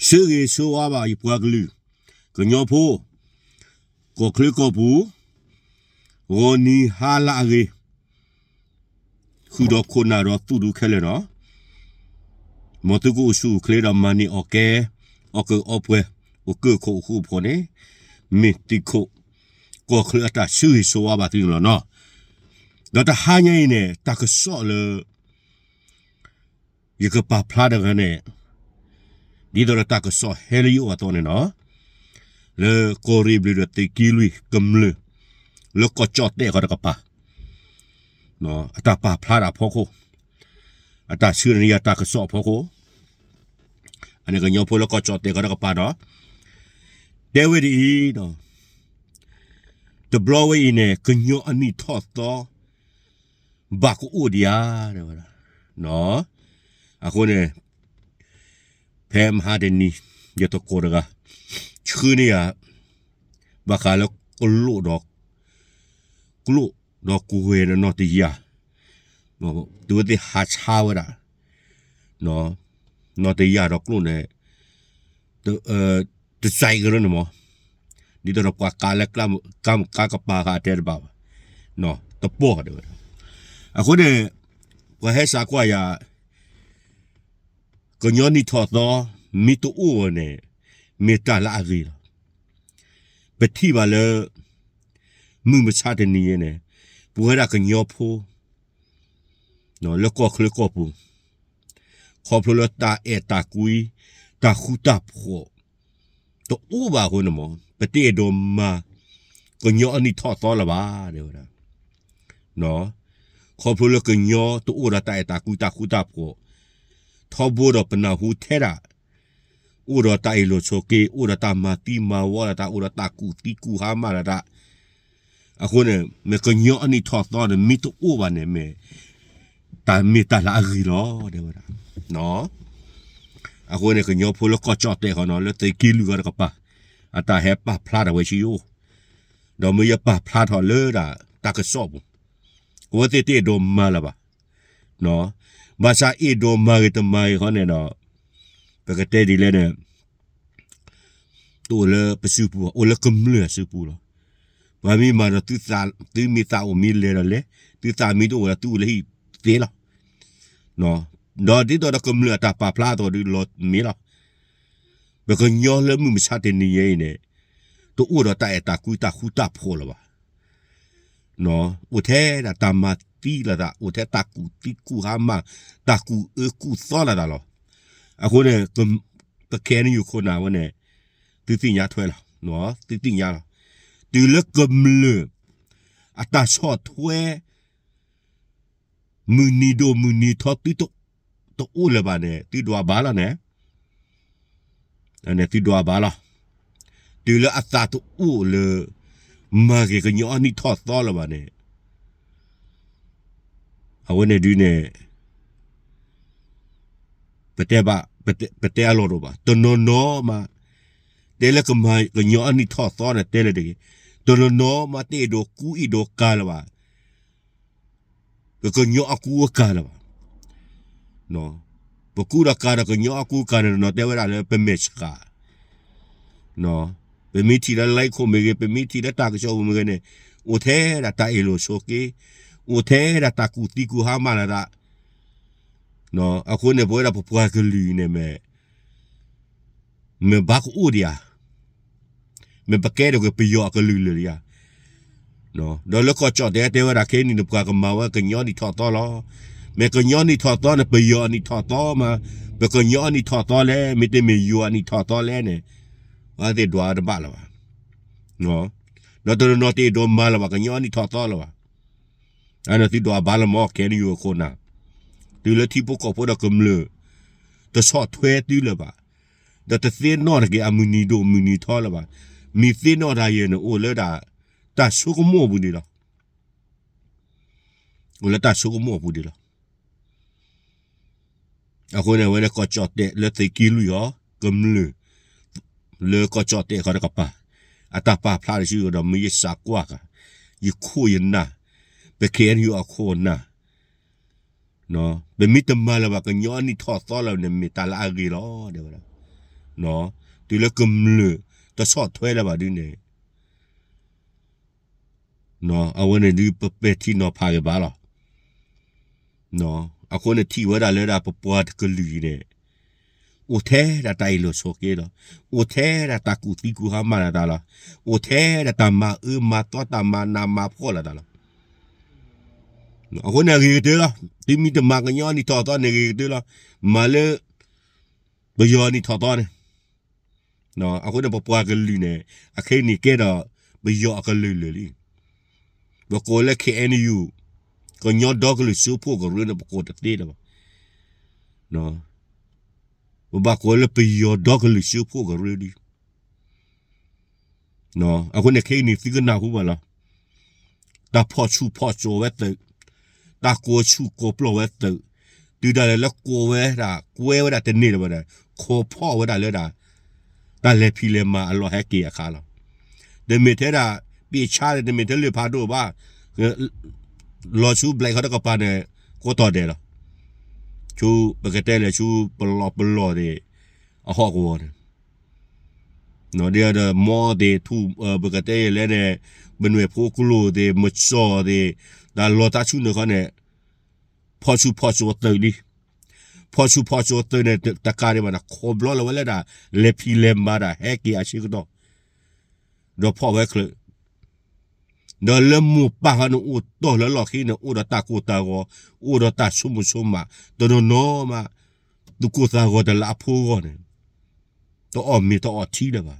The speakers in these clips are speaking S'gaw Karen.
ဆၢဂ့ၤဆၢဝါဘၣ်ယပှၤကလုာ်, ကညီဖိ, ကီၢ်ချၢကီၢ်ပူၤ, ဂီၤနံၤဟါလၢအဂ့ၤ, ဃုာ်ဒီးခိၣ်နၢ်ဒီးသူၣ်ဒူခဲလၢာ်နီၤ, မ်သုကအိၣ်ဆူၣ်အိၣ်ချ့ဒီးမၤန့ၢ်အီၣ်ကဲ, အီၣ်ကၢအီပှဲၤ, အိၣ်ကၢခိၣ်အိၣ်ဃူအိၣ်ဖိးန့ၣ်, မ့ၢ်သုးခိၣ်, ကီၢ်ချၢအတၢ်ဆၢဂ့ၤဆၢဝါဘၣ်သုန့ၣ်လီၤနီၤ. ဒီးတဟါညါအံၤန့ၣ် တၢ်ကစီၣ်လၢ ယကပာ်ဖျါတဂၤန့ၣ်, ဒ်သိးဒီးတၢ်ကစီၣ်ဟဲလၢယအိၣ်အသိးန့ၣ်နီၤ, လၢကီၢ်ရ့ၣ်ဘျုးဒီးသုးက့လွံၢ်ကမျၢၢ်, လၢကီၢ်ကၠီၣ်တဲၣ်ဃီတကပၤ, အတၢ်ပာ်ဖျါတၢ်အဖီခိၣ်, အတၢ်ဆှၢန့ၢ်ယၤတၢ်ကစီၣ်အဖီခိၣ်, အန့ၣ်ကညီဖိလၢကီၢ်ကၠီၣ်တဲၣ်ဃီတကပၤဒီး, တဲဝဲဒ်အံၤ, တဘျီဝဲအံၤန့ၣ် ကညီအနံၣ်ထီၣ်သီ ဘၣ်ကအိၣ်ဒံးဧါ, တဲဝဲဒၣ်. အဃိန့ၣ်, ဖဲမဟါတနံၤ, ယတကိးတဂၤ, ဆှၢန့ၢ်ယၤ, ဘၣ်ဃးလၢကျိၣ်ဒီး, ကျိၣ်ဒီးကွဲၤဒီးနီၢ်တယၢ်, တုၤဝဲသ့ၣ်ဟးဆါဝဲဒၣ်, နီၢ်တယၢ်ဒီးကျိၣ်န့ၣ်, တစဲးကရၢန့ၣ်မး, ဒ်သိးဒီးပှၤကးလၢ ကါကပၤဃာ်တဲတဘၣ်ဘၣ်, တပီၢ်တဲဝဲဒၣ်. အဃိန့ၣ်, ပှၤဟဲစးကွၢ်ယၤ, ကညီနံၣ်ထီၣ်သီ, မ့ၢ်တအိၣ်ဝဲန့ၣ်, မ့ၢ်တၢ်လၢအဂ့ၤလီၤ. ပထံၣ်ဘၣ်လၢ မုၢ်မဆါတနံၤအံၤန့ၣ်, ပဝဲဒၣ်ကညီဖိ, လၢကီၢ်ချၢကီၢ်ပူၤ, ခီဖျိလၢတၢ်အဲၣ်တၢ်ကွံ, တၢ်ဃူတၢ်ဖိး, တအိၣ်ဘၣ်အဃိန့ၣ်မး, ပတအဲၣ်ဒိးမၤ, ကညီအနံၣ်ထီၣ်သီလၢၤဘၣ်, တဲဝဲဒၣ်. ခီဖျိလၢကညီတအိၣ်ဒီးတၢ်အဲၣ်တၢ်ကွံတၢ်ဃူတၢ်ဖိး, ထီဘိဒီးပနၢ်ဟူထဲဒၣ်, အိၣ်ဒီးတၢ်အ့ၣ်လိာ်ဆိးက့, အိၣ်ဒီးတၢ်မၤသံမၤဝီလၢတၢ်, အိၣ်ဒီးတၢ်ကူၣ်သံကူၣ်ဟါမၢ်လၢတၢ်, အဃိန့ၣ်, မ့ၢ်ကညီအနံၣ်ထီၣ်သီန့ၣ် မ့ၢ်တအိၣ်ဘၣ်န့ၣ်မ့ၢ်, တၢ်မ့ၢ်တၢ်လၢအဂ့ၤလီၤ, တဲဝဲဒၣ်. အဃိန့ၣ် ကညီဖိလၢကီၢ်ကၠီၣ်တဲၣ်ဃီနီၤ, လၢသုးက့လွံၢ်ဃီတကပၤ, အတၢ်ဟဲပာ်ဖျါထီၣ်ဝဲဆံယိၣ်, ဒီးမ့ၢ်ယပာ်ဖျါထီၣ်လၢဒၣ်တၢ်ကစီၣ်ပူၤ, အဝဲသ့ၣ်တအဲၣ်ဒိးမၤလၢၤဘၣ်, ဘၣ်ဆၣ်အဲၣ်ဒိးမၤဂ့ၤတမၤဂ့ၤဃီန့ၣ်ဒီး, ပကတဲဒ်လဲၣ်န့ၣ် တအိၣ်လၢပစုပူၤ, အိၣ်လၢကမျၢၢ်အစုပူၤလီၤ. ပှၤမ့ၢ်မၤဒီး, သုမ့ၢ်သးအိၣ်မ့ၢ်လဲၤဒီးလဲၤ, သုသးမ့ၢ်တအိၣ်ဒီးသုအိၣ်လၢဟံၣ်သ့လီၤ. ဒီးဒ်သိးဒီးကမျၢၢ်အတၢ်ပာ်ဖျါအသိးဒီးလီၤမ့ၢ်လီၤ. ပကညီလၢမုၢ်မဆါတနံၤညါအံၤန့ၣ်, တအိၣ်ဒီးတၢ်အဲၣ်တၢ်ကွံတၢ်ဃူတၢ်ဖိးလၢၤဘၣ်. အိၣ်ထဲဒၣ်တၢ်မၤသံလိာ်သး, အိၣ်ထဲတၢ်ကူၣ်သံကူၣ်ဟါမၢ်, တၢ်ကူၣ်အၢကူၣ်သီလိာ်သးလီၤ. အဃိန့ၣ်, ပခဲအံၤန့ၣ်ယခိၣ်နၢ်ဝဲန့ၣ်, သုသ့ၣ်ညါထွဲလီၤ, သုသ့ၣ်ညါလီၤ. တုၤလၢကမျၢၢ်အတၢ်ဆီၣ်ထွဲ မုၢ်နံၤဒိၣ်မုၢ်နံၤထီသုတအိၣ်လၢၤဘၣ်န့ၣ်, သုဒွးဘၣ်လီၤန့ၣ်, သုဒွးဘၣ်လီၤ. တုၤလၢအသးတအိၣ်လၢ မၤဂ့ၤကညီအနံၣ်ထီၣ်သီလၢၤဘၣ်န့ၣ်, အဝဲန့ၣ်ဒုန့ၣ် ပတဲဘၣ်, ပတဲအလီၢ်တအိၣ်ဘၣ်. တနီၤနီၤမး, တဲလၢကမၤကညီအနံၣ်ထီၣ်သီန့ၣ် တဲလၢတဂ့ၤ, တနီၤနီၤမး တအဲၣ်ဒိးကူအဲၣ်ဒိးကၤလၢၤဘၣ် ပကညီအကူအကၤလၢၤဘၣ်. ပကူဒီးကၤဒီးကညီအကူအကၤန့ၣ် တနီၤတဲဝဲဒၣ်လၢပမဲာ်ဆှး, ပမ့ၢ်ထံၣ်လၢ like ခိၣ်မ့ၢ်ဂ့ၤ, ပမ့ၢ်ထံၣ်လၢတၢ်ကစီၣ်ပူၤမ့ၢ်ဂ့ၤန့ၣ်, အိၣ်ထဲဒၣ်တၢ်အ့ၣ်လိာ်ဆိးက့, အိၣ်ထဲဒၣ်တၢ်ကူၣ်သံကူၣ်ဟါမၢ်လၢၤသး. အဃိန့ၣ် ပဝဲဒၣ်ပပှၤကလုာ်အံၤန့ၣ်မ့ၢ် မ့ၢ်ဘၣ်ကအိၣ်ဒံးဧါ, မ့ၢ်ပကဲထီၣ်က့ၤပယီၤအကလုာ်လၢာ်ဒံးဧါ. ဒီးလၢကီၢ်ကၠီၣ်တဲၣ်တဲဝဲဒၣ် ခဲအံၤန့ၣ် ပှၤကမၤဝဲကညီနံၣ်ထီၣ်သီလီၤ. မ့ၢ်ကညီနံၣ်ထီၣ်သီန့ၣ် ပယီၤအနံၣ်ထီၣ်သီမး, ပကညီအနံၣ်ထီၣ်သီလဲၣ်, မ့တမ့ၢ်ယွၤအနံၣ်ထီၣ်သီလဲၣ်န့ၣ်, ပှၤသ့ၣ်ဒွးတဘၣ်လၢၤဘၣ်. ဒီးတနီၤနီၤတအဲၣ်ဒိးမၤလၢၤဘၣ် ကညီအနံၣ်ထီၣ်သီလၢၤဘၣ်. အန့ၣ်သုဒွးဘၣ်လီၤမး ခဲအံၤန့ၣ်ယခိၣ်နၢ်, တုၤလၢထံဖိကီၢ်ဖိဒီးကမျၢၢ် တဆီၣ်ထွဲသုလၢၤဘၣ်, ဒီးတသ့ၣ်နီၣ်ထီၣ်က့ၤအမုၢ်နံၤဒိၣ်မုၢ်နံၤထီလၢၤဘၣ်. မ့ၢ်သ့ၣ်နီၣ်တၢ်ယဲၢ်န့ၣ် အိၣ်လၢဒၣ်တၢ်ဆိကမိၣ်အပူၤဒံးလီၤ. အိၣ်လၢတၢ်ဆိကမိၣ်အပူၤဒံးလီၤ. အဃိန့ၣ် အဝဲန့ၣ်ကီၢ်ကၠီၣ်တဲၣ်လၢသုးက့လွံၢ်အီၤ ကမျၢၢ် လၢကီၢ်ကၠီၣ်တဲၣ်ဃီတကပၤ အတၢ်ပာ်ဖျါတစုဒီး မ့ၢ်ယစးကွၢ်ဃာ် ယခိၣ်ယနၢ်, ပ ခဲအံၤန့ၣ် ယအခိၣ်အနၢ်, ပမ့ၢ်တမၤလၢၤဘၣ် ကညီအနံၣ်ထီၣ်သီလၢၤန့ၣ် မ့ၢ်တၢ်လၢအဂ့ၤလီၤ တဲဝဲဒၣ်. တုၤလၢကမျၢၢ်တဆီၣ်ထွဲလၢၤဘၣ်ဒုန့ၣ် အဝဲန့ၣ်ဒုးပပဲာ်ထံနီၤဖးက့ၤဘၣ်လီၤ. အဃိန့ၣ်ထံၣ်ဝဲဒၣ်လၢဒၣ်ပပှၤတကလုာ်အံၤန့ၣ် အိၣ်ထဲဒၣ်တၢ်အ့ၣ်လိာ်ဆိးက့လီၤ. အိၣ်ထဲဒၣ်တၢ်ကူၣ်သံကူၣ်ဟါမၤတၢ်လီၤ. အိၣ်ထဲဒၣ်တၢ်မၤအၢမၤသီတၢ်မၤနးမၤဖှီၣ်လီၤတၢ်လီၤ. အဃိန့ၣ်အဂ့ၤကတၢၢ်လီၤ. သုမ့ၢ်တမၤကညီနံၣ်ထီၣ်သီန့ၣ်ဂ့ၤကတၢၢ်လီၤ. မၤလၢ ပယီၤနံၣ်ထီၣ်သီန့ၣ် အဃိန့ၣ်ပပှၤကလုာ်န့ၣ် အခဲအံၤန့ၣ်ကဲဒီးပယီၤအကလုာ်လၢာ်လံ. ပကိးလၢ K N U ကညီဒီကလုာ်စၢဖှိၣ်ကရၢန့ၣ် ပကိးတသ့လၢၤဘၣ်. ပဘၣ်ကိးလၢပယီၤဒီကလုာ်စၢဖှိၣ်ကရၢလံ. အဃိန့ၣ် ခဲအံၤန့ၣ်သုကနၢ်ဟူဘၣ်လီၤ. တၢ်ဖီၣ်ဆူၣ်ဖီၣ်စိးဝဲသုး, တၢ်ကိးဆူၣ်ကိးပျီၢ်ဝဲသုး, တုၤဒၣ်လဲာ်လၢကိးဝဲဒၣ် ကွဲဝဲဒၣ်တန့ၢ်လၢၤဘၣ်ဒီး ခိးဖီၣ်ဝဲဒၣ်လၢဒၣ် တၢ်လဲၤဖံးလဲၤမၤအလီၢ်ဟဲက့ၤအခါလီၤ. တမ့ၢ်ထဲဒၣ် ပ့ၢ်ဆါန့ၣ် တမ့ၢ်ထဲလၢၢ်ဖးဒိၣ်ဘၣ်, လီၤဆူ black ခီတကပၤန့ၣ် ကိးတီၢ်ဒဲးလီၤ. ဆူ ပကတဲလဲၣ်ဆူပလီၢ်ပလီၢ်သ့ၣ် အဟီၣ်ကဝီၤန့ၣ် ဒ်ဒီးမီသ့ၣ်ထူၣ် ပကတဲယဲၢ်လဲၣ်န့ၣ် ပနွဲၣ်ဖိကျိာ်သ့ၣ် မစီၢ်သ့ၣ် တၢ်လီၤတၢ်ဆူၣ်န့ၣ်ခီန့ၣ် ဖီၣ်ဆူၣ်ဖီၣ်စိးသုးလံ. ဖီၣ်ဆူၣ်ဖီၣ်စိးသုးန့ၣ် တကးဒံးဘၣ်န့ၣ် ခိးဘျီလီၤဝဲလၢဒၣ် လဲၤဖံးလဲၤမၤဒၣ်ဟဲက့ၤအဆၢကတီၢ် ဒီးဖီၣ်ဝဲချၢး ဒီးလၢမိၢ်ပၢ်ခီန့ၣ် အိၣ်တီၢ်လၢလီၢ်ခံန့ၣ် အိၣ်ဒီးတၢ်ကိၢ်တၢ်ဂီၤ, အိၣ်ဒီးတၢ်ဆိကမိၣ်ဆိကမး, တနီၤနီၤမး သူၣ်ကိၢ်သးဂီၤတလၢအဖိအဂီၢ်န့ၣ် တအီၣ်မ့ၤတအီၣ်ထံလၢၤဘၣ်.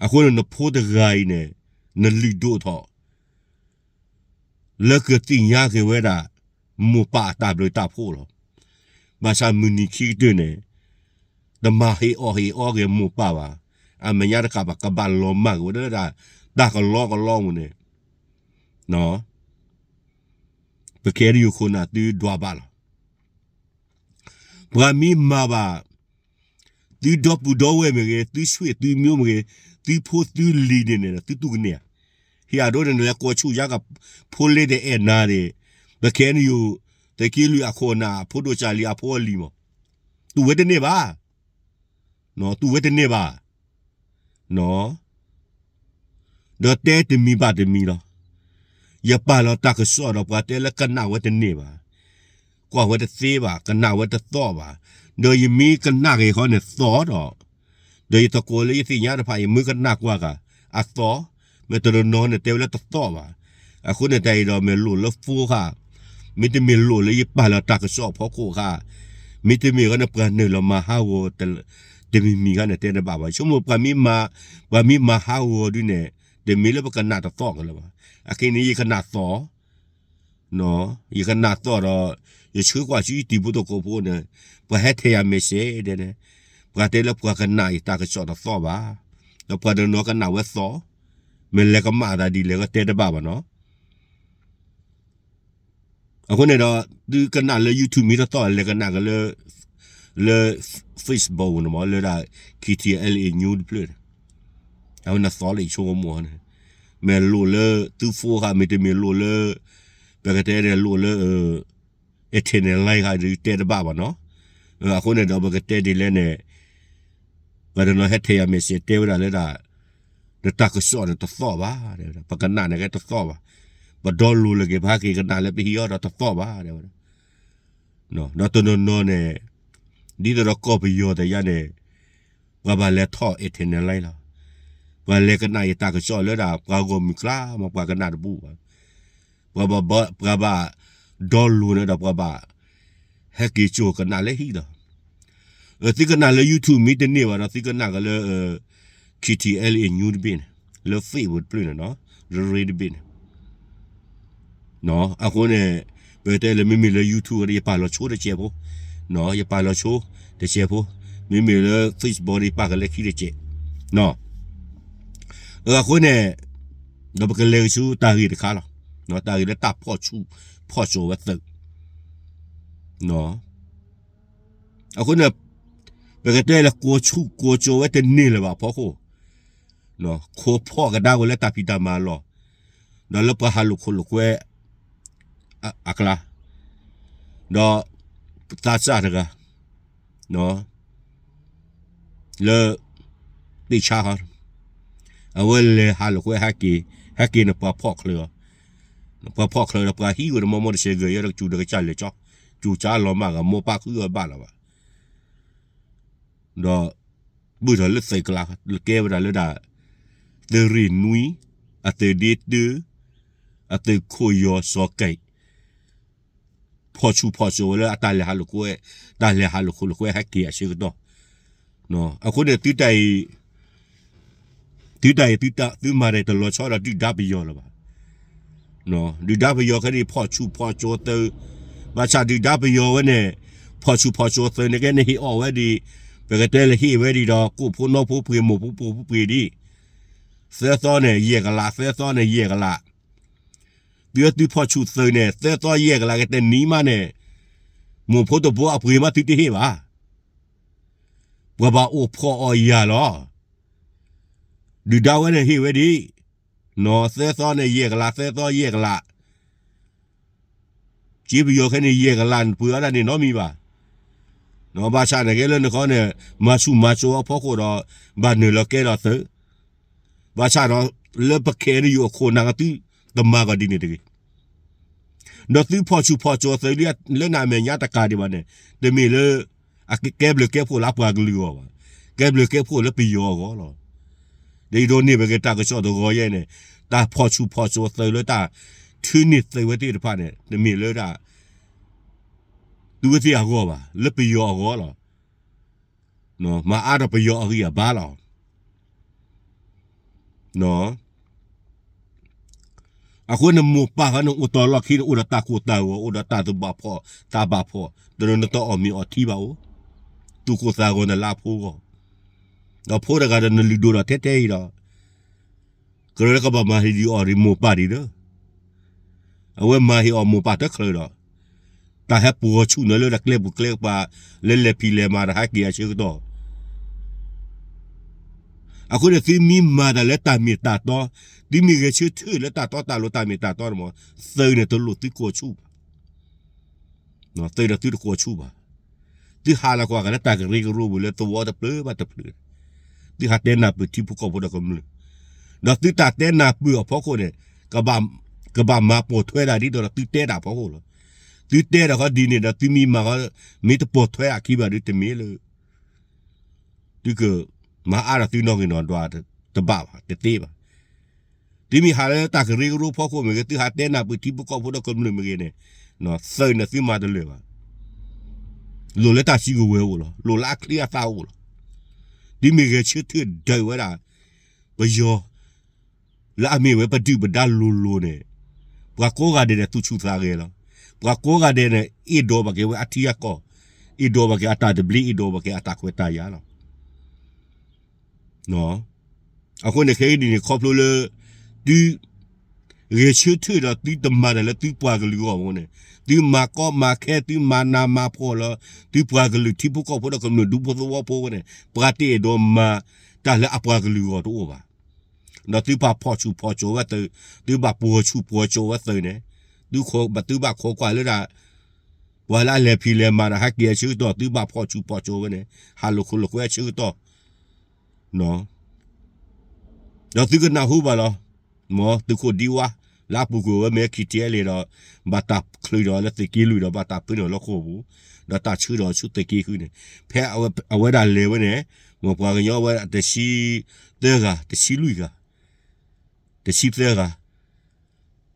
အဃိန့ၣ် နဖိတဂၤအံၤန့ၣ် နလုၢ်ဒိၣ်ထီၣ် လၢကသ့ၣ်ညါက့ၤဝဲဒၣ် မိၢ်ပၢ်အတၢ်ဘျုးတၢ်ဖှိၣ်လီၤ. ဘၣ်ဆၣ်မုၢ်နံၤခံကတၢၢ်န့ၣ် တမၤဟ့ၣ်အီၣ်ဟ့ၣ်အီက့ၤမိၢ်ပၢ်ဘၣ်. အမဲာ်ညါတကးဘၣ် ကဘၣ်လီၤမၢ်က့ၤဝဲဒၣ် တၢ်ကလီကလီမူန့ၣ် ပခဲအံၤယခိၣ်နၢ်သုဒွးဘၣ်လီၤ. ပှၤမ့ၢ်မၤဘၣ် သုဒီပုၢ်ဒီဝဲၢ်မ့ၢ်ဂ့ၤ, သုဆွေသုမျိုးမ့ၢ်ဂ့ၤ, သုဖိသုလံၤန့ၣ်န့ၣ် သုတူၢ်ကန့ၢ်ဧါ. ဟ့ၣ်အဒိန့ၣ် နလဲၤကိးဆူၣ်ယါကဖိလ့တအဲၣ်နၤန့ၣ်, ပခဲအံၤယိာ် သုးက့လွံၢ်အခိၣ်အနၢ် ဖိဒိၣ်စၢ်လံအဖိအလံၤမး, တူၢ်ဝဲတန့ၢ်ဘၣ်. တူၢ်ဝဲတန့ၢ်ဘၣ်. ဒီးတဲတမံၤဘၣ်တမံၤလီၤ. ယပာ်လီၤတၢ်ကစီၣ်ဒီးပှၤတဲလၢကနၣ်ဝဲတန့ၢ်ဘၣ်, ကွၢ်ဝဲတသ့ဘၣ်, ကနၣ်ဝဲတသီၣ်ဘၣ်. ဒီးယမ့ၢ်ကနၣ်က့ၤဃီန့ၣ်သီၣ်ဒီး, ဒီးယသကိးလၢယသ့ၣ်ညါတဖၣ် ယမ့ၢ်ကနၣ်ကွၢ်ဂၤအသီၣ်, မ့ၢ်တနီၤနီၤန့ၣ်တဲဝဲလၢတသီၣ်ဘၣ်. အဃိန့ၣ်တၢ်အံၤဒီးမ့ၢ်လိၣ်လၢ phone ဃါ, မ့တမ့ၢ်လိၣ်လၢယပာ်လီၤတၢ်ကစီၣ်အဖီခိၣ်ဃါ, မ့တမ့ၢ်ဃီန့ၣ် ပှၤနုာ်လီၤမၤဟးဂီၤတမံၤမံၤဃါန့ၣ်တဲတဘၣ်ဘၣ်. ဆိကမိၣ်ပှၤမ့ၢ်မၤဟးဂီၤဒုန့ၣ် တမ့ၢ်လၢပကနၣ်တသီၣ်ကလၢၤဘၣ်. အခဲအံၤန့ၣ် ယကနၣ်သီၣ်, ယကနၣ်သီၣ်ဒီး ယဆှၢကွၢ်ဆူယတံၤဖိသကိးဖိန့ၣ် ပှၤဟဲထဲယၤ message ဒဲန့ၣ်, ပှၤတဲလၢပှၤကနၣ်ယတၢ်ကစီၣ်တသီၣ်ဘၣ်, ဒီးပှၤတနီၤကနၣ်ဝဲသီၣ်, မ့ၢ်လဲၤကမၣ်သးဒ်လဲၣ်ကတဲတဘၣ်ဘၣ်နီၤ. အဃိန့ၣ်ဒီး သုကနၣ်လၢ YouTube မ့ၢ်တသီၣ် လဲၤကနၣ်က့ၤလၢ လၢ Facebook န့ၣ်မ့ၢ် လၢဒၣ် K T L A News တဖျၢၣ်န့ၣ်, အဝဲန့ၣ်သီၣ်လၢယဆိကမိၣ်န့ၣ်, မ့ၢ်လိၣ်လၢသု phone ဃါ မ့တမ့ၢ်လိၣ်လၢ ပကတဲန့ၣ်လိၣ်လၢ internet line ဃါဒုးတဲတဘၣ်ဘၣ်နီၤ. အဃိန့ၣ်ဒီးပကတဲဒ်လဲၣ်န့ၣ် ပှၤတနီၤဟဲထဲယၤ message တဲဝဲဒၣ်လၢဒၣ် နတၢ်ကစီၣ်န့ၣ်တသီၣ်ဘၣ်, ပကနၣ်န့ၣ်ကဲတသီၣ်ဘၣ်, ပ download လၢက့ၤ ပဟဲက့ၤကနၣ်လၢပဟံၣ်အီၤဒီးတသီၣ်ဘၣ်တဲဝဲဒၣ်. ဒီးတနီၤနီၤန့ၣ် ဒ်သိးဒီးကီၢ်ပယီၤတယါန့ၣ် ပှၤဘၣ်လဲၤထီၣ် internet line လီၤ. ပှၤလဲၤကနၣ်ယတၢ်ကစီၣ်လၢဒၣ် ပှၤဂီၢ်မုၢ်ကျါမး ပှၤကနၣ်တဘူၣ်ဘၣ်. ပှၤဘၣ် ပှၤဘၣ် download န့ၣ်ဒီးပှၤဘၣ် ဟဲက့ၤကၠိကနၣ်လၢဟံၣ်လီၤ. သုကနၣ်လၢ YouTube မ့ၢ်တန့ၢ်ဘၣ်ဒီး သုကနၣ်က့ၤလၢ K T L A News တဘ့ၣ်န့ၣ်, လၢ Facebook တဖျၢၣ်န့ၣ်နီၤ, ရ့ရ့တဘ့ၣ်န့ၣ် အဃိန့ၣ် ပတဲလၢမ့မ့ၢ်လၢ YouTube ဒီး ယပာ်လီၤဆိတစဲးဖိ, ယပာ်လီၤဆိတစဲးဖိ, မ့မ့ၢ်လၢ Facebook ဒီး ယပာ်ကလဲခံတစဲး. အဃိန့ၣ် ဒီးပကလဲၤကဆူတၢ်ဂ့ၢ်တခါလီၤ. တၢ်ဂ့ၢ်လၢတၢ်ဖီၣ်ဆူၣ်ဖီၣ်စိးဝဲသုး အဃိန့ၣ် ပကတဲလၢကိးဆူၣ်ကိးစိးဝဲတန့ၢ်လၢၤဘၣ်အဖီခိၣ်, ခိးဖီၣ်ကဒါဝဲလၢတၢ်ဖံးတၢ်မၤအလီၢ်, ဒီးလၢပှၤဟးလိာ်ခိၣ်လိာ်ကွဲအကျါ, ဒီးသးစၢ်တဂၤ, လၢ သ့ၣ်ဆါဟီ အဝဲလဲၤဟးလိာ်ကွဲဟဲက့ၤ, ဟဲက့ၤန့ၣ်ပှၤဖီၣ်ချၢအီၤ, ပှၤဖီၣ်ချၢဒီးပှၤဟံးဝဲဒီးမီမီတစဲးဂဲၤယဲဒီးကစူၤဒီးကစၢ်လဲၤကၠီ, ကစူၤကၠါလီၤမၢ်ဂၤ မိၢ်ပၢ်ဃုအီၤဘၣ်လီၤဘၣ်. ဒီး ဘုၣ်ထီၣ်လၢသုးကလး ကဲဝဲဒၣ်လၢဒၣ် သုးရ့ၣ်နွံ, အသုးဒ့တၢ, အသုးခိၣ်ယီၤစီၤကဲး ဖီၣ်ဆူၣ်ဖီၣ်စိးဝဲလၢအတၢ်လဲၤဟးလိာ်ကွဲ, တၢ်လဲၤဟးလိာ်ခိၣ်လိာ်ကွဲဟဲက့ၤအဆၢကတီၢ်. အဃိန့ၣ် သုတၢ်အံၤ သုတၢ်အံၤ သုမၤတၢ်တလီၤဆီဒီးဒုၣ်ဒါပယီၤလၢၤဘၣ်. ဒုၣ်ဒါပယီၤခဲန့ၣ် ဖီၣ်ဆူၣ်ဖီၣ်စိးသုး, ဘၣ်ဆၣ်ဒုၣ်ဒါပယီၤဝဲန့ၣ် ဖီၣ်ဆူၣ်ဖီၣ်စိးသုးန့ၣ်ကဲန့ၣ်ဟ့ၣ်အီၣ်ဝဲဒံး, ပကတဲလၢဟ့ၣ်ဝဲဒံးဒီး ကိၣ်ဖိနီဖိပှ့ၤ မိၢ်ဖိပှ့ၤဒံး, သၢသီန့ၣ်ယဲၢ်ကလး, သၢသီန့ၣ်ယဲၢ်ကလး. သုဝဲသုဖီၣ်ဆူၣ်သုးန့ၣ် သၢသီယဲၢ်ကလးကတနံၤမးန့ၣ် မိၢ်ဖိတဘိအပှ့ၤမးသုတဟ့ၣ်ဘၣ်. ပှၤဘၣ်အိၣ်ဖှီၣ်အီၣ်ယၤလီၤ. ဒုၣ်ဒါဝဲန့ၣ်ဟ့ၣ်ဝဲဒံး, သၢသီန့ၣ်ယဲၢ်ကလး, သၢသီယဲၢ်ကလး. က့ပယီၤခဲန့ၣ် ယဲၢ်ကလး နပှ့ၤအီၣ်ဒၣ်န့ၣ်နီတမံၤဘၣ်. ဘၣ်ဆၣ်န့ၣ်ကဲလၢနခီန့ၣ် မၤဆူၣ်မၤစိးအဖီခိၣ်ဒီး ဘၣ်နုာ်လီၤကဲဒီးသုး, ဘၣ်ဆၣ်ဒီး လၢပခဲအံၤန့ၣ်ယိာ်အခိၣ်နၢ်ကသုတမၤကီးဒ်န့ၣ်တဂ့ၤ. ဒီးသုဖီၣ်ဆူၣ်ဖီၣ်စိးသုးလၢအမဲာ်ညါတကးဒံးဘၣ်န့ၣ် တမ့ၢ်လၢ အကဲဘျုးကဲဖှိၣ်လၢအပှၤကလုာ်အဂီၢ်ဘၣ်, ကဲဘျုးကဲဖှိၣ်လၢပယီၤအဂီၢ်လီၤ. ဒီးယဒိးန့ၢ်ဘၣ်က့ၤတၢ်ကစီၣ်တဂီၤယဲန့ၣ် တၢ်ဖီၣ်ဆူၣ်ဖီၣ်စိးသုးလၢတၢ်ထုးန့ၢ်သုးဝဲသ့ၣ်တဖၣ်န့ၣ် တမ့ၢ်လၢဒၣ် သုဝဲသ့ၣ်အဂီၢ်ဘၣ်, လၢပယီၤအဂီၢ်လီၤ. မၤအါထီၣ်ပယီၤအဂံၢ်အဘါလီၤ. အဃိန့ၣ်မိၢ်ပၢ်ဃီန့ၣ်အိၣ်တီလီၢ်ခံန့ၣ် အိၣ်ဒီးတၢ်ကိၢ်တၢ်ဂီၤ အိၣ်ဒီးတၢ်သဘၣ်ဖှီၣ် တၢ်ဘၣ်ဖှီၣ် တနီၤနတအီၣ်မ့ၤအီထံဘၣ်အိၣ်, သူၣ်ကိၢ်သးဂီၤနလၢအဖိဂီၢ်, ဒီးဖိတဂၤဒီးနလုၢ်ဒိၣ်ဒီးထဲထဲအံၤဒီး ကရၢလၢကဘၣ်မၤဟ့ၣ်ဒံးအီၤဒံးမိၢ်ပၢ်ဒံးလၢ အဝဲမၤဟ့ၣ်အီၤမိၢ်ပၢ်တချုးဒီး တၢ်ဟဲပှီၤဆူၣ်နၤလၢတၢ်ကျဲပူၤကျဲပၤ လၢလဲၤဖံးလဲၤမၤတၢ်ဟဲက့ၤအဆၢကတီၢ်. အဃိန့ၣ် သုမ့ၢ်မၤတၢ်လၢတၢ်မ့ၢ်တၢ်တီ, သုမ့ၢ်ဂဲၤဆၢထၢၣ်လၢတၢ်တီတၢ်လိၤတၢ်မ့ၢ်တၢ်တီန့ၣ်မး သုးန့ၣ်တလိၣ်သုကိးဆူၣ်ဘၣ်. သုးဒီးသုတကိးဆူၣ်ဘၣ်. သုဟးလီၤကွၢ်က့ၤလၢတၢ်ကရၢကရိပူၤလၢသဝီတဖျၢၣ်ဘၣ်တဖျၢၣ်, သုဟးတဲနၢ်ပၢၢ်ထံဖိကီၢ်ဖိဒီးကမျၢၢ်, ဒီးသုတၢ်တဲနၢ်ပၢၢ်အဖီခိၣ်န့ၣ် ကဘၣ် ကဘၣ်မၤပိာ်ထွဲဒၣ်ဒ်သိးဒီးသုတဲဒၣ်အဖီခိၣ်လီၤ. သုတဲဒၣ်ဃီဒ်န့ၣ်ဒီးသုမ့ၢ်မၤဃီ မ့ၢ်တပိာ်ထွဲအခံဘၣ်ဒီးတမ့ၢ်လၢ သုကမၤအါဒီးသုနီၣ်ဂံၢ်နီၣ်ဒွးတဘၣ်ဘၣ် တသ့ဘၣ်. သုမ့ၢ်ဟးလၢတၢ်ကရၢကရိဖီခိၣ်မ့ၢ်ဂ့ၤ သုဟးတဲနၢ်ပၢၢ်ထံဖိကီၢ်ဖိဒီးကမျၢၢ်မ့ၢ်ဂ့ၤန့ၣ် သုးန့ၣ်သုမၤတလၢာ်ဘၣ်. လိၣ်လၢတၢ်စုကဝဲၤအိၣ်လီၤ. လိၣ်လၢအချံအသၣ်အိၣ်လီၤ. သုမ့ၢ်ဂဲၤဆၢထၢၣ်ဒုးဝဲဒၣ် ပယီၤ လၢအမ့ၢ်ဝဲပဒုၣ်ပဒါလိၤလိၤန့ၣ် ပှၤကိးဂၤဒဲးန့ၣ် သူၣ်ဆူၣ်သးဂဲၤလီၤ. ပှၤကိးဂၤဒဲးန့ၣ် အ့ၣ်ဒိးဘၣ်က့ၤဝဲအထံအကီၢ်, အ့ၣ်ဒိးဘၣ်က့ၤအတၢ်သဘျ့, အ့ၣ်ဒိးဘၣ်က့ၤအတၢ်ခွဲးတၢ်ယာ်လီၤ. အဃိန့ၣ်ခဲကနံၣ်န့ၣ် ခီဖျိလၢ သု ဂဲၤဆၢထၢၣ်ဒီးသုတမၤတၢ်လၢသုပှၤကလုာ်အဂီၢ်အဃိန့ၣ်, သုမၤကီမၤခဲ သုမၤနးမၤဖှီၣ်လီၤ သုပှၤကလုာ်ထံဖိကီၢ်ဖိဒီးကမျၢၢ်ဒူဖိသဝီဖိအဃိန့ၣ် ပှၤတအဲၣ်ဒိးမၤတၢ်လၢအပှၤကလုာ်အဂီၢ်တအိၣ်ဘၣ်. ဒီးသုဘၣ်ဖီၣ်ဆူၣ်ဖီၣ်စိးဝဲသုး, သုဘၣ်ပှီၤဆူၣ်ပှီၤစိးဝဲသုးန့ၣ်, သုဘၣ်ခိးကွၢ်လၢဒၣ် ပှၤလၢအလဲၤဖံးလဲၤမၤဒီးဟဲက့ၤအဆၢကတီၢ် သုဘၣ်ဖီၣ်ဆူၣ်ဖီၣ်စိးဝဲန့ၣ် ဟးလိာ်ခိၣ်လိာ်ကွဲအဆၢကတီၢ် ဒီးသုကနၢ်ဟူဘၣ်လီၤ. မ်သုးခိၣ်ဒံဝါ လၢအပူၤကွံာ်ဝဲမ့ၢ် ခံထံအဲလ့ၣ်ဒီး ဘၣ်တၢ်ချုးဒီးလၢသုးက့လွံၢ်ဒီး ဘၣ်တၢ်ဖုးန့ၢ်လၢဃိာ်ပူၤ, ဒီးတၢ်ဆှၢဒီးဆူသုးက့ဃုန့ၣ်, ဖဲအဝဲဒၣ်လဲၤဝဲန့ၣ်, မ်ပှၤကညီဝဲတဆံသၢဂၤ, တဆံလွံၢ်ဂၤ, တဆံသၢဂၤ,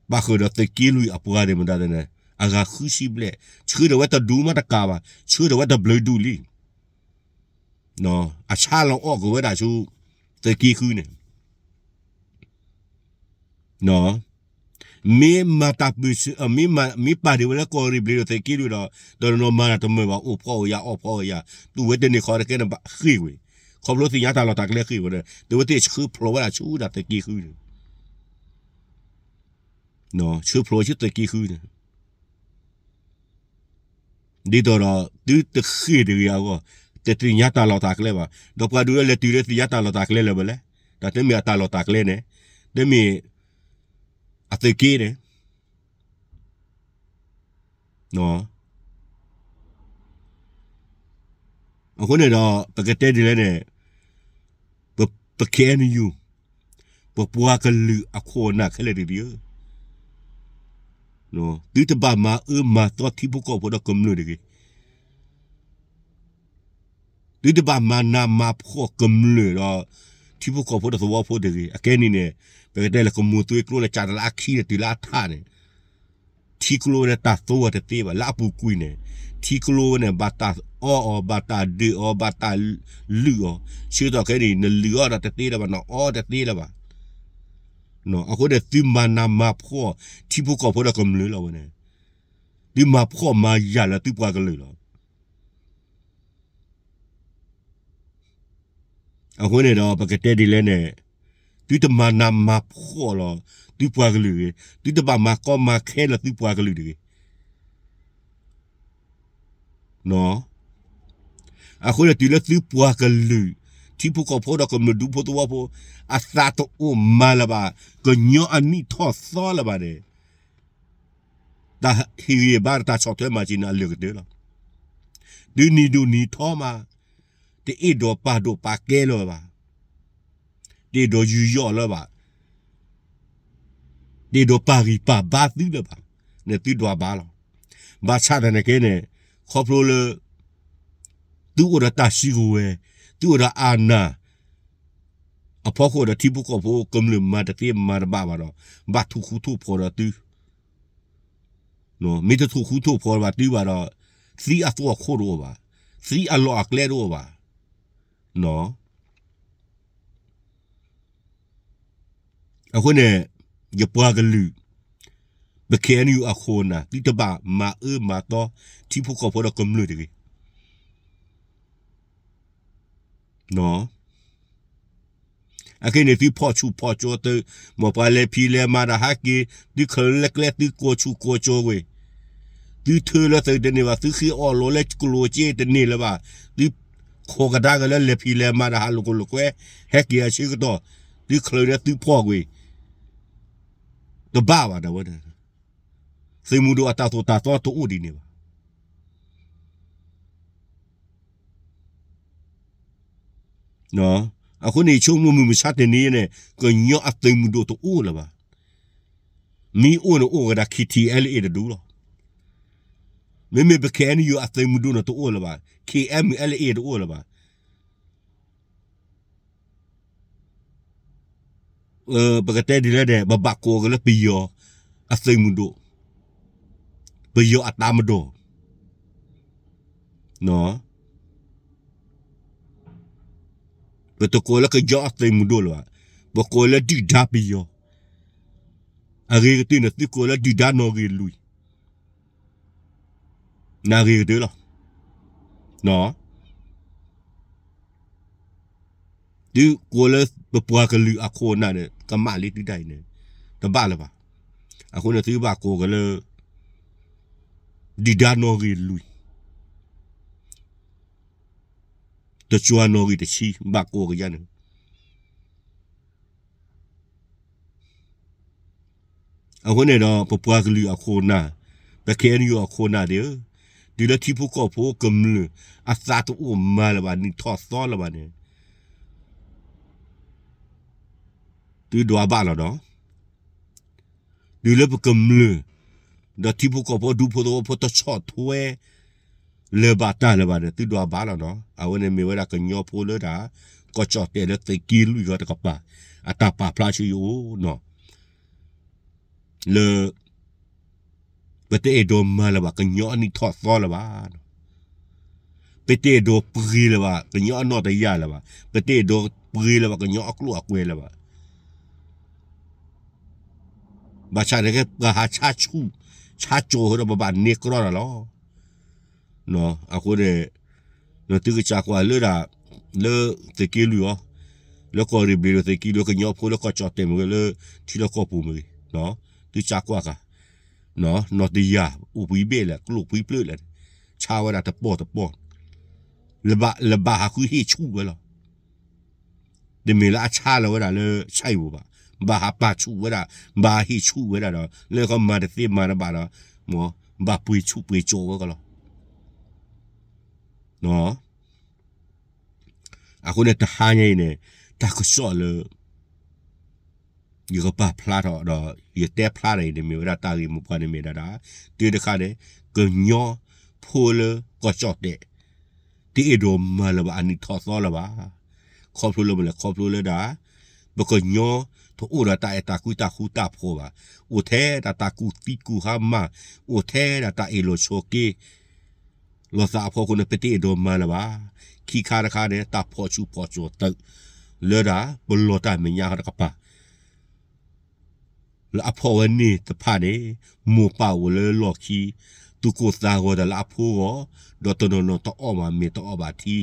ဘၣ်ဃုာ်ဒီးသုးက့လွံၢ်အပှၤန့ၣ်မတၤသ့ၣ်န့ၣ် အဂၤဃုဆံဘျဲၣ်, ဆှၢဒီးဝဲတဒူၣ်မးတကးဘၣ်, ဆှၢဒီးဝဲတဘျုးဒူၣ်လံ အဆါလီၤအီၣ်က့ၤဝဲဒၣ်ဆူ သုးက့ဃုန့ၣ်, မ့ၢ်မၤတၢ်ပၢၢ်ဆၢ, မ့ၢ်ပာ်ဒံးဝဲလၢကီၢ်ရ့ၣ်ဘျ့ဒီးသုးက့လွံၢ်ဒီး တနီၤနီၤမၤတၢ်တမုာ်ဘၣ် အိၣ်ဖှီၣ်အိၣ်ယာ်အီၣ်ဖှီၣ်အိၣ်ယာ်, တူၢ်ဝဲတန့ၢ်ဃီတကဲန့ၣ်ဘၣ်ဃ့ၢ်ကွံာ်, ခီဖျိသ့ၣ်ညါတၢ်လီၢ်တၢ်ကျဲဃ့ၢ်ဝဲဒီး တဝဲသ့ၣ်ဆှၢဖျိးဝဲဒၣ်ဆူဒၣ်သုးက့ဃုန့ၣ် ဆှၢဖျိးဆူသုးက့ဃုန့ၣ်, ဒ်သိးဒီး သုတဃ့ၢ်တဂ့ၤအဂီၢ်, တသ့ၣ်ညါတၢ်လီၢ်တၢ်ကျဲဘၣ်. ဒီးပှၤဒုးလၢလဲၤတုၤလၢသ့ၣ်ညါတၢ်လီၢ်တၢ်ကျဲလၢၤဘၣ်လဲၣ်, တၢ်တမ့ၢ်အတၢ်လီၢ်တၢ်ကျဲန့ၣ်, တမ့ၢ်အသုးက့န့ၣ်, န အဃိန့ၣ်ဒီး ပကတဲဒ်လဲၣ်န့ၣ်, ပ, ပ K N U, ပပှၤကလုာ်အခိၣ်အနၢ်ခဲလၢာ်တက့ၢ်ဧၢ, သုတဘၣ်မၤအၢမၤသီထံဖိကီၢ်ဖိဒီးကမျၢၢ်တဂ့ၤ. သုတဘၣ်မၤနးမၤဖှီၣ်ကမျၢၢ်ဒီး ထံဖိကီၢ်ဖိဒီးသဝီဖိတဂ့ၤ. အခဲအံၤန့ၣ်န့ၣ် ပကတဲလၢကမိၢ်သွ့ကျိန့ၣ် ကးတလၢအခံန့ၣ် တုၤလၢအထးန့ၣ် ထံကျိဝဲန့ၣ် တၢ်သိဝဲတသ့ဘၣ်. လၢအပူၤကွံာ်န့ၣ် ထံကျိဝဲန့ၣ် ဘၣ်တၢ်အီအီၤ ဘၣ်တၢ်ဒုးအီၤ ဘၣ်တၢ်လုၢ်အီၤ, ဆၢကတီၢ်ခဲအံၤန့ၣ် နလုၢ်အီၤဒီးတသ့လၢၤဘၣ်, နအီတသ့လၢၤဘၣ်. အဃိန့ၣ် သုမၤနးမၤဖှီၣ် ထံဖိကီၢ်ဖိဒီးကမျၢၢ်လီၤဝဲန့ၣ်, သုမၤဖှီၣ်မၤယာ်လၢသုပှၤကလုာ်လီၤ. အဃိန့ၣ်ဒီး ပကတဲဒ်လဲၣ်န့ၣ်, သုတမၤနးမၤဖှီၣ်လီၤသုပှၤကလုာ်တဂ့ၤ, သုတဘၣ်မၤကီမၤခဲလၢသုပှၤကလုာ်တဂ့ၤ. အဃိန့ၣ် တုၤလၢသုပှၤကလုာ် ထံဖိကီၢ်ဖိဒီးကမျၢၢ်ဒူဖိသဝီဖိ အသးတအိၣ်မၤလၢၤဘၣ်, ကညီအနံၣ်ထီၣ်သီလၢၤဘၣ်န့ၣ် တၢ်ဟ့ၣ်ဂံၢ်ဘါဒီးတၢ်ဆီၣ်ထွဲမၤစၢၤန့ၣ် အလၢာ်ကတၢၢ်လီၤ. သုနံၤဒိၣ်နံၤထီမး, တအဲၣ်ဒိးပာ်ဒိၣ်ပာ်ကဲလၢၤဘၣ်, တအဲၣ်ဒိးယူးယီၣ်လၢၤဘၣ်, တအဲၣ်ဒိးပာ်ဂံၢ်ပာ်ဘါသုလၢၤဘၣ်, န့ၣ်သုဒွးဘၣ်လီၤ. ဘၣ်ဆၣ်သနာ်က့န့ၣ် ခီဖျိလၢ သုအိၣ်ဒီးတၢ်စုကဝဲၤ, သုအိၣ်ဒီးအနၢ် အဖီခိၣ်ဒီးထံဖိကီၢ်ဖိကမျၢၢ်မၤတသ့မၤတဘၣ်ဘၣ်ဒီး ဘၣ်ထိၣ်ဃူထိၣ်ဖိးဒီးသု, မ့ၢ်တထိၣ်ဃူထိၣ်ဖိးဘၣ်သုဘၣ်ဒီး သံအသွဲၣ်ခိၣ်တအိၣ်ဘၣ်, သံအလီၢ်အကျဲတအိၣ်ဘၣ်. အဃိန့ၣ် ယပှၤကလုာ် ပ K N U အခိၣ်အနၢ် သုတဘၣ်မၤအၢမၤသီ ထံဖိကီၢ်ဖိဒီးကမျၢၢ်တဂ့ၤ. အခဲအံၤန့ၣ် သုဖီၣ်ဆူၣ်ဖီၣ်ကၠိသု, မ်ပှၤလဲၤဖံးလဲၤမၤတၢ်ဟးက့ၤ, သုချုးလၢကျဲ သုကိးဆူၣ်ကိးကၠိဝဲ, သုထၢလၢသုးတန့ၢ်ဘၣ်, သုဃ့အီၣ်လိၤလၢကျိၣ်စ့တန့ၢ်လၢၤဘၣ်, သုခိးကဒါက့ၤလၢလဲၤဖံးလဲၤမၤတၢ်ဟးလိာ်ကွဲလိာ်ကွဲ, ဟဲက့ၤအဆၢကတီၢ်, သုချုးန့ၣ်သုဖီၣ်ကွံာ်, တဘၣ်ဘၣ်ဒၣ်ဝဲ, သုးမုၢ်ဒိၣ်အတၢ်သိၣ်တၢ်သီတအိၣ်ဒ်န့ၣ်ဘၣ်. အဃိန့ၣ် ယဆိကမိၣ်မုၢ်မဆါတနံၤအံၤန့ၣ် ကညီအသုးမုၢ်ဒိၣ်တအိၣ်လၢၤဘၣ်. မ့ၢ်အိၣ်န့ၣ်အိၣ်ကဒါ K T L A တဒူလီၤ. မ့မ့ၢ်ပ K N U အသုးမုၢ်ဒိၣ်န့ၣ်တအိၣ်လၢၤဘၣ်, K M L A တအိၣ်လၢၤဘၣ်. ပကတဲဒ်လဲၣ်န့ၣ် ပဘၣ်ကိးက့ၤလၢပယီၤအသုးမုၢ်ဒိၣ်, ပယီၤအတၢ်မၤဒိၣ်, ပတကိးလၢကညီအသုးမုၢ်ဒိၣ်လၢၤဘၣ်, ပကိးလၢဒုၣ်ဒါပယီၤ, အဂ့ၤကတၢၢ်န့ၣ် သုကိးလၢဒုၣ်ဒါနီၣ်ဂံၢ်လွံၢ် နဂ့ၤကတၢၢ်လီၤ. သုကိးလၢပပှၤကလုာ်အခိၣ်အနၢ်န့ၣ် ကမၣ်လံသုတၢ်အံၤန့ၣ် တဘၣ်လၢၤဘၣ်. အဃိန့ၣ် သုဘၣ်ကိးက့ၤလၢ ဒုၣ်ဒါနီၣ်ဂံၢ်လွံၢ်, တကၠွၤနီၣ်ဂံၢ်တဆံ ဘၣ်ကိးက့ၤယၤန့ၣ် အဃိန့ၣ်ဒီး ပပှၤကလုာ်အခိၣ်အနၢ်, ပ K N U အခိၣ်အနၢ်သ့ၣ်ဧၢ, တုၤလၢထံဖိကီၢ်ဖိကမျၢၢ် အသးတအိၣ်မၤလၢၤဘၣ် နံၣ်ထီၣ်သီလၢၤဘၣ်န့ၣ် သုဒွးဘၣ်လီၤဒီး တုၤလၢပကမျၢၢ် ဒီးထံဖိကီၢ်ဖိဒူဖိသဝီဖိတဆီၣ်ထွဲ လၢၤဘၣ်တၢ်လၢၤဘၣ်န့ၣ် သုဒွးဘၣ်လီၤနီၤ. အဝဲန့ၣ်မ့ၢ်ဝဲဒၣ်ကညီဖိလၢဒၣ် ကီၢ်ကၠီၣ်တဲၣ်လၢသုးက့လွံၢ်ဂီၢ်တကပၤ အတၢ်ပာ်ဖျါဆူယအိၣ်နီၤ လၢ ပတအဲၣ်ဒိးမၤလၢၤဘၣ် ကညီအနံၣ်ထီၣ်သီလၢၤဘၣ်. ပတအဲၣ်ဒိးပှ့ၤလၢၤဘၣ် ကညီအနီၢ်တယၢ်လၢၤဘၣ်. ပတအဲၣ်ဒိးပှ့ၤလၢၤဘၣ် ကညီအကျိာ်အကွဲလၢၤဘၣ်. ဘၣ်ဆၣ်န့ၣ်က့ ပှၤဟးဆါဆူၣ် ဆါကၠီၤဃုာ်ဒီး ပဘၣ်န့ၢ်ကြီတၢ်လီၤ. အဃိန့ၣ် သုကစၢ်ကွၢ်လၢဒၣ် လၢသုးက့လွံၢ်အီၤ, လၢကီၢ်ရ့ၣ်ဘျ့ၤဒီးသုးက့လွံၢ် ကညီဖိလၢကီၢ်ကၠီၣ်တဲၣ်မ့ၢ်ဂ့ၤ လၢထံလီၢ်ကီၢ်ပူၤမ့ၢ်ဂ့ၤ, သုစၢ်ကွၢ်က့ၤ နီၢ်တယၢ် အိၣ်ဖှံဘ့ၣ်လဲၣ် ကျိၣ်ဖှံဖျၢၣ်လဲၣ်, ဆါဝဲဒၣ်တပီၢ်တပီၢ်, လၢဘၣ်ဟးဃုဟ့ၣ်ဆူၣ်ဝဲလီၤ. တမ့ၢ်လၢအဆါလီၤဝဲဒၣ်လၢဆၣ်အံၤပူၤဘၣ်, ဘၣ်ဟးပာ်ဆူၣ်ဝဲဒၣ်, ဘၣ်ဟးဟ့ၣ်ဆူၣ်ဝဲဒၣ်ဒီး လၢကမၤတသ့မၤတဘၣ်ဒီး မ်ဘၣ်ပှ့ၤဆူၣ်ပှ့ၤကၠီၤဝဲကလီၤ. အဃိန့ၣ်တဟါညါအံၤန့ၣ် တၢ်ကစီၣ်လၢ ယကပာ်ဖျါထီၣ်ဒီး ယတဲဖျါထီၣ်အံၤန့ၣ် မ့ၢ်ဝဲဒၣ်တၢ်ဂ့ၢ်မိၢ်ပှၢ်န့ၣ်မ့ၢ်ဒၣ်ဒၣ် တုၤတခါန့ၣ် ကညီဖိလၢကီၢ်ကၠီၣ်တဲၣ် တအဲၣ်ဒိးမၤလၢၤဘၣ် အနံၣ်ထီၣ်သီလၢၤဘၣ်. ခီဖျိလၢမနုၤလဲၣ် ခီဖျိလၢဒၣ် ပကညီတအိၣ်ဒီးတၢ်အဲၣ်တၢ်ကွံတၢ်ဃူတၢ်ဖိးဘၣ်. အိၣ်ထဲဒၣ်တၢ်ကူၣ်သံကူၣ်ဟါမၢ်, အိၣ်ထဲဒၣ်တၢ်အ့ၣ်လိာ်ဆိးက့ လိာ်သးအဖီခိၣ်န့ၣ် ပတအဲၣ်ဒိးမၤလၢၤဘၣ်. ခံခါတခါန့ၣ် တၢ်ဖီၣ်ဆူၣ်ဖီၣ်စိၤသုး လၢဒၣ်ပလီၢ်တၢ်မဲာ်ညါတကပၤ လၢအဖီၣ်ဝဲန့ၣ်တဖၣ်န့ၣ် မိၢ်ပၢ်အိၣ်လၢလီၢ်ခံ သူၣ်ကိၢ်သးဂီၤတၢ်လၢအဖိဂီၢ်, ဒီးတနီၤနီၤတအီၣ်ဘၣ်မ့ၤတအီၣ်ဘၣ်ထံ,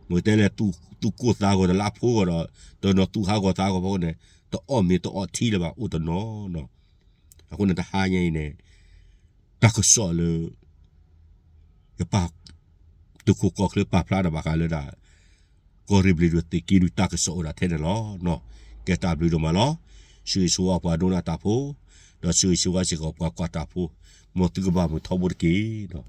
မ့ၢ်တဲလဲၣ် သူၣ်ကိၢ်သးဂီၤတၢ်လၢအဖိဂီၢ်ဒီး တနီၤသူၣ်ဟးဂီၤသးဟးဂီၤဖီခိၣ်န့ၣ် တအီၣ်မ့ၤတအီၣ်ထံလၢၤဘၣ် အိၣ်တနီၤနီၤ. အဃိန့ၣ်တဟါညါအံၤန့ၣ် တၢ်ကစီၣ်လၢ ယပာ် သုးခိၣ်ကီၢ်ချၢပာ်ဖျါထီၣ်ဘၣ်ဃးလၢဒၣ် ကီၢ်ရ့ၣ်ဘျံးဒိၣ်သုးက့ဒုး တၢ်ကစီၣ်အိၣ်ဒၣ်ထဲန့ၣ်လီၤ. ကဲတၢ်ဘျုးဒိၣ်မးလီၤ. ဆၢဂ့ၤဆၢဝါပှၤဒိကနၣ်တၢ်ဖိ, ဒီးဆၢဂ့ၤဆၢဝါစ့ၢ်ကီးပှၤကွၢ်တၢ်ဖိ, မ်သုကဘၣ်မုာ်ထီဘိတက့ၢ်.